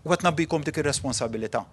U qed nabbikom dik ir-responsabilità.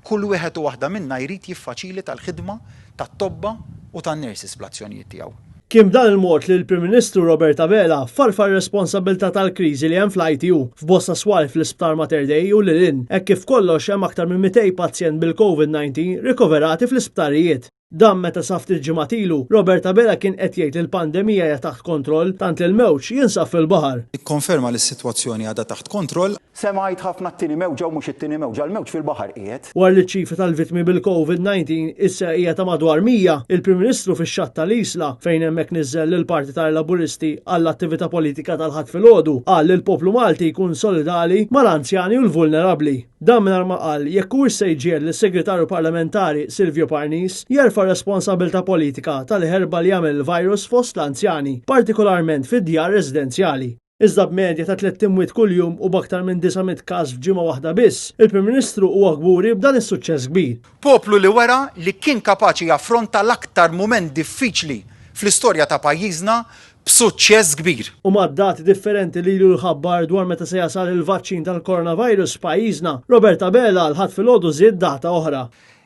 Kull wieħed u waħda minna jrid jiffaċilita l-ħidma tat-tobba u tan-nurses bl-azzjonijiet tiegħu. Kien b'dan il-mod li l-Prim Ministru Robert Abela farfar ir-responsabbiltà tal-kriżi li hemm fl-ITU, f'bosta swali fl-Isptar Mater Dei u lil hinn, hekk kif b'kollox hemm aktar minn 200 pazjent bil-Covid-19 rikoverati fl-isptarijiet. Dan meta sa ftit ġimgħat ilu, Robert Abela kien qed jgħid li l-pandemija hija taħt kontroll tant li l-mewġ jinsab fil-baħar. Ikkonferma li s-sitwazzjoni għadha taħt kontroll. Semgħet ħafna t-tieni mewġa u mhux it-tieni mewġa, l-mewġ fil-baħar qiegħed. Wara li ċ-ċifra tal-vittmi bil-Covid 19 issa hija ta' madwar 100, il-Prim Ministru fix-Xatt tal-Isla, fejn hemmhekk niżżel lill-partitarji Laburisti għall-attività politika tal-Ħadd filgħodu, qal li l-poplu Malti jkun solidali mal-anzjani u l-vulnerabbli. Dan mingħajr ma qal jekk huwiex se jġiegħel lis-Segretarju Parlamentari Silvio Parnis jerfa' r-responsabbiltà politika tal-ħerba li għamel il-virus fost l-anzjani, partikolarment fid-djar residenzjali. Iżda b'medja ta' tlett imwiet kuljum u b'aktar minn 900 każ f'ġimgħa waħda biss, il-Prim Ministru huwa kburi b'dan is-suċċess kbir. Poplu li wera li kien kapaċi jaffronta l-aktar mument diffiċli fl-istorja ta' pajjiżna b'suċċess kbir. U mad-dati differenti li ilu jħabbar dwar meta se jasal il-vaċċin tal-coronavirus f'pajjiżna, Robert Abela l-Ħadd filgħodu żied data oħra.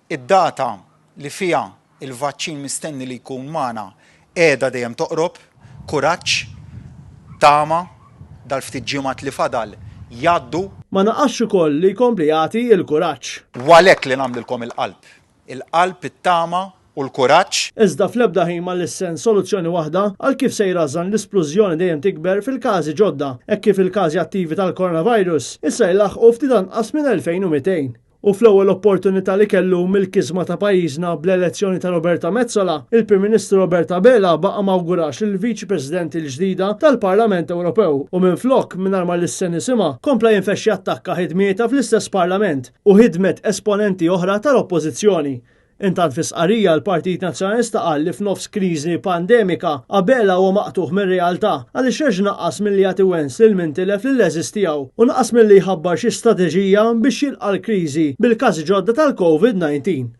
Id-data li fiha l-vaċċin mistenni li jkun magħna qiegħda dejjem toqrob. Kuraġġ, tama, dal-ftit ġimgħat li fadal jgħaddu. Ma naqasx ukoll li jkompli jagħti l-kuraġġ. U għalhekk li nagħmlilkom il-qalb. Il-qalb, it-tama u l-kuraġġ. Iżda fl-ebda ħin ma lissen soluzzjoni waħda għal kif se jrażżan l-isplużjoni dejjem tikber fil-każi ġodda, hekk kif il-każi attivi tal-coronavirus issa jlaħħqu ftit anqas minn 2,200. U fl-ewwel opportunità li kellu mill-kisma ta' pajjiżna bl-elezzjoni ta' Roberta Metsola, il-Prim Ministru Robert Abela baqa' ma awgurax lill-Viċi President il-ġdida tal-Parlament Ewropew u minflok, mingħajr ma lissen isimha, kompla jinfexx jattakka ħidmietha fl-istess Parlament u ħidmet esponenti oħra tal-Oppożizzjoni. Intant fi stqarrija l-Partit Nazzjonalista qal li f'nofs kriżi pandemika, Abela huwa maqtugħ mir-realtà għaliex reġa' naqas milli jagħti wens lil min tilef lill-għeżież tiegħu u naqas milli jħabbar xi strateġija biex jilqa' l-kriżi bil-każi ġodda tal-Covid 19.